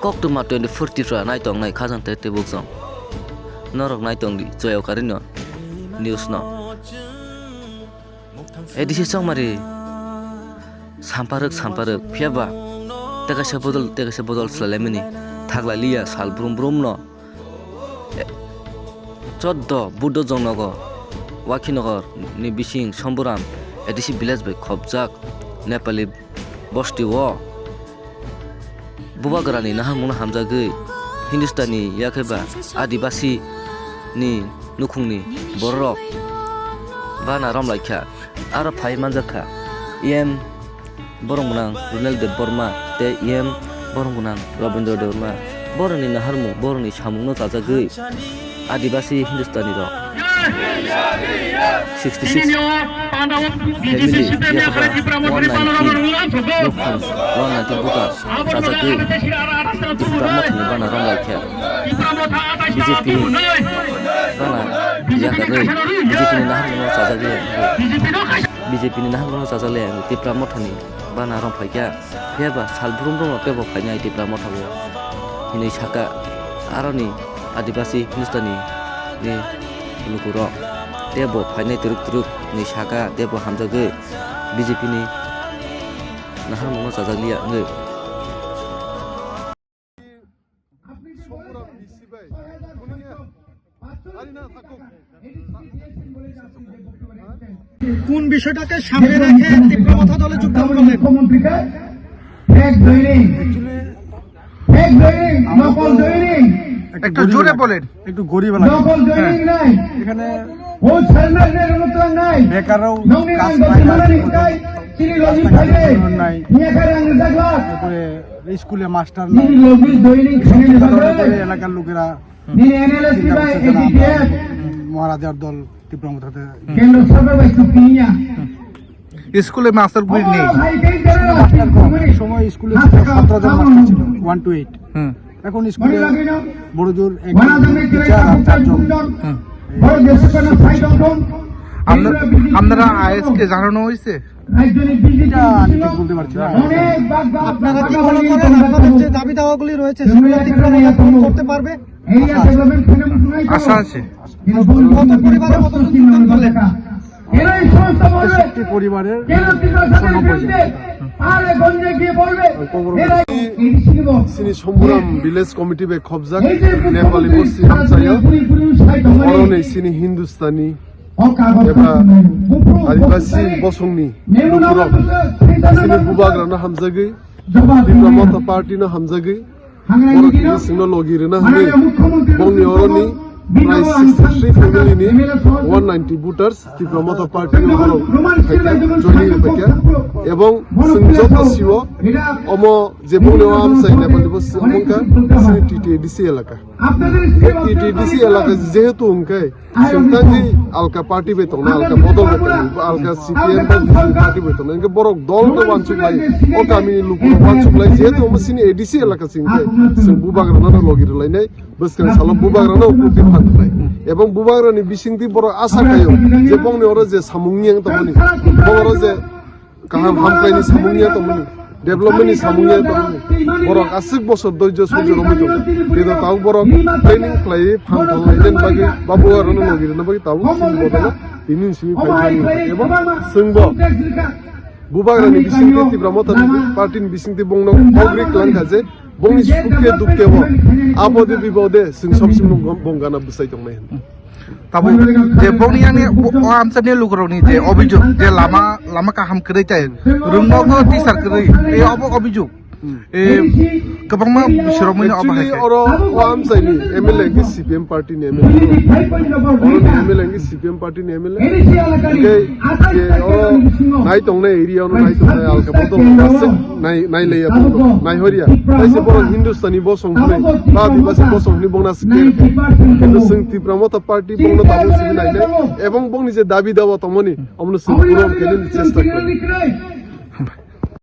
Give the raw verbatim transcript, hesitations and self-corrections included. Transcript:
Koktwma twenty-four Tripura nai tong nai khajang tei tei bukjong. Norok nai tong di, Joyokari no news no. A D C chongmari samparwk samparwk phiya ba tekaisa bodol tekaisa bodol swlailaimani thaklai liya sal brum brum no. Choddo Buddha Jongnogo Wakhinagar ni bising Somburam A D C village bai khopjak Nepali bosti o Bubagrani naharmungno hamjagwi Hindustani yakhe ba Adibasi ni nukhungni bororok bana romlaikha. Aro phai manjakha E M borok gwnang Runal Debbarma tei E M borok gwnang Rabindra Debbarma. Borokni naharmung, borokni samungno chajagwi Adibasi Hindustani rok sixty six family, yakha one nineteen nukhung, one nineteen buta chajagwi Tipra Mothani bana romlaikha. B J P ni bana yakarwi B J P ni naharmungno chajagwi, B J P ni naharmungno chajakle ang Tipra Mothani bana rong phaikha. Phiya ba sal brum rokno teibo phainai Tipra Mothao hinwi saka. Aroni Adibasi Hindustani ni lukurok teibo phainai twrwk twrwk hinwi saka, teibo hamjagwi B J P ni naharmungno chajakliya wngwi. কোন বিষয়টাকে সামনে রেখে তীব্র মথা দলে যোগদান করলেন? Fake joining, fake joining, নকল জয়নিং, একটু জোরে বলেন। একটু গরিব এলাকা। নকল জয়নিং নাই। এখানে ও সারেন্ডার নেই, রণতরং নাই। বেকারও নংনি কাজ নাই, নাই। তারপরে স্কুলে মাস্টার নাই। এলাকার লোকেরা মহারাজার দল তীব্র মথাতে স্কুলে মাস্টার গুলি নেই। সময় স্কুলে ছিল সতেরো জন মাস্টার ছিল, ওয়ান টু এইট। হুম। এখন স্কুলে বড় জোর একজন টিচার আর চারজন। হুম। আপনারা আইএসকে জানানো হয়েছে? এটা আমি ঠিক বলতে পারছি না। আপনারা কি মনে করেন আপনাদের যে দাবি দাওয়াগুলি রয়েছে সেগুলো তীব্র মথা পূরণ করতে পারবে? আশা আছে। কত পরিবারের মতো যোগদান করলেন? তেষট্টি পরিবারের সর্বপরিবার। Sini Somburam Village Committee bai khobjak Nepali Bosti Hamsaya, oroni sini Hindustani eba Adibasi bosongni lukurok sini bubagrano hamjagwi, Tipra Motha Party no hamjagwi, borok tini chwngno logi rwna hwnwi bongni oroni prai sixty three family ni one ninety voters Tipra Motha Party o borok phaikha, joining phaikha. Ebong chwng joto sio omo je bongni o amchai Nepali bo sio wngkha chini T T A D C elaka. T T A D C elaka jehetu hwnkhe chwng tangwi alka party bai tongnai, alka bodol bai tongnai, alka C P M bai B J P party bai tongnai, hwnkhe borok dol khe uansuk lai, o kamini lukurok uansuk lai, jehetu omo chini A D C elaka se hwnkhe chwng bubagrano logi rwlainai, bwskang salo bubagrano upload phan rwlai. Ebong bubagrani bisingtwi borok asa khaio je bongni oro je samung yang tongmani, bong oro je kaham hamkhlaini samung ya tongmani, development ni samung ya tongmani. Borok aswk bosor doijo soijo romwi tongo. Kino tabuk borok planning khlaiwi phan thang lainani bagwi ba bubagrano logi rwna bagwi tabuk chini bodolo tini ni simi phai thani. Ebong chwngbo bubagrani bisingtwi Tipra Motha ni party ni bisingtwi bongno ogri kwlangkha je bongni sukhe dukhe bo abode bibode chwng sob chwngno bongana bwsai tongnai hwnwi. Tabuk je bongni yang ni o amchani lukurokni je obijok je lama lama kaham kwrwi tai rwngnogo tisar kwrwi ei obo obijok. Hmm. E kwbangma bisirokmani obo hai khe. Oro o amchaini M L A hwnkhe C P M party ni M L A. Oro ni M L A hwnkhe C P M party ni M L A. Hwnkhe je oro nai tongnai area ono nai tongnai alka bodol aswk nai nai leya bodol nai horia. Taise borok Hindustani bosong hwnwi ba Adibasi bosong hwnwi bongna swkhe. Kintu chwng Tipra Motha party bongno tabuk simi nainai ebong bongni je dabi dawa tongmani omono chwng puron khainani chesta khlainai.